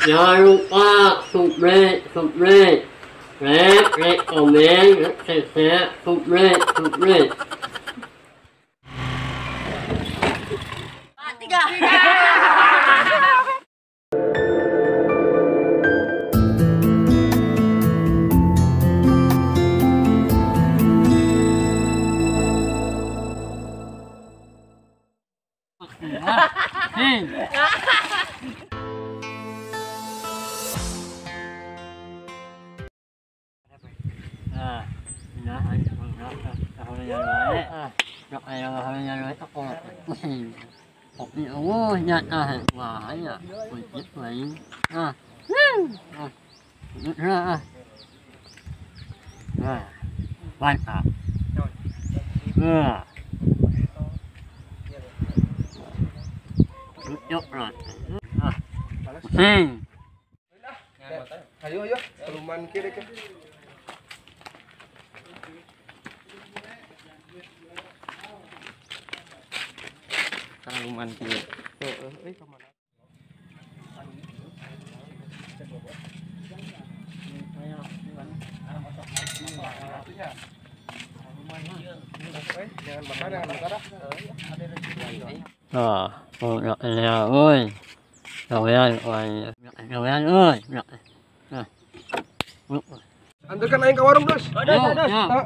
Jangan lupa subscribe, like, komen, share, subscribe. 4, 3. Mantap. Ayo ayo, peluman kiri ke. Kaluman kiri. Heeh, ka mana? Jangan bakar, jangan bakar. Ah, oh, ya, oi. Gawean, oi. Antarkan aing ke warung, Bos. Ada.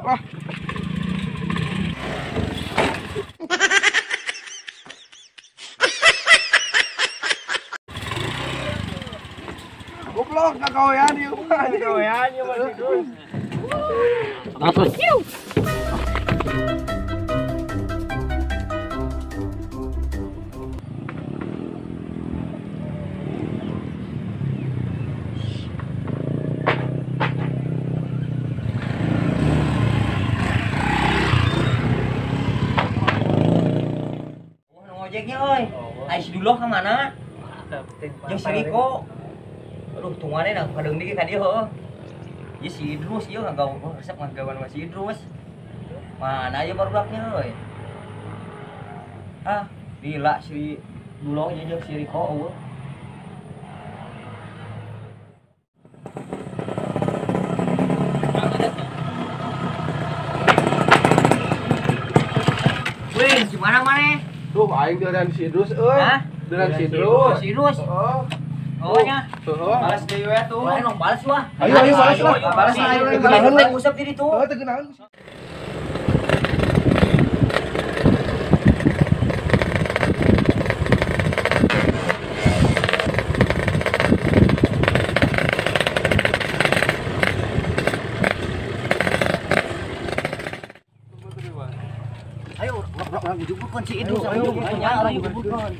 Wah. Goblok, kagawean ieu mah. Kagawean ieu mah terus. Apa? Ojeknya oi. Ai si Duloh ka mana? Jeung si Riko. Aduh, tungguannya nah kadeung deui ka dieu heuh. Ieu si Idrus ieu ngagawa resep ngagawan sama si Idrus. Mana ieu barudaknya euy. Ah, gila si Duloh jeung si Riko eueuh. Wih, gimana maneh? Duh, aing dengan si Idrus euy. Hah? Dengan si Idrus. Si Idrus. Heeh. Oh nya. Heeh. Balas deui we tuh. Ayo balas lah. Ayo ayo balas lah. Balas lah ayo. Balas ngusap diri tuh. Heeh, teu geunaheun. Ayo, orang jemputkan si Idrus, ayo orang jemputkan.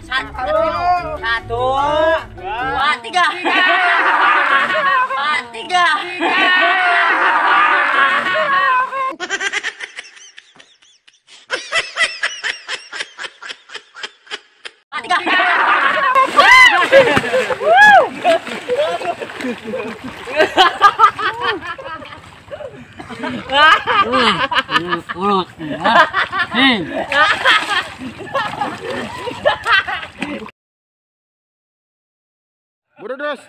Satu, dua, tiga, empat, tiga. Buru terus.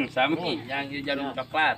Sami yang jarum coklat.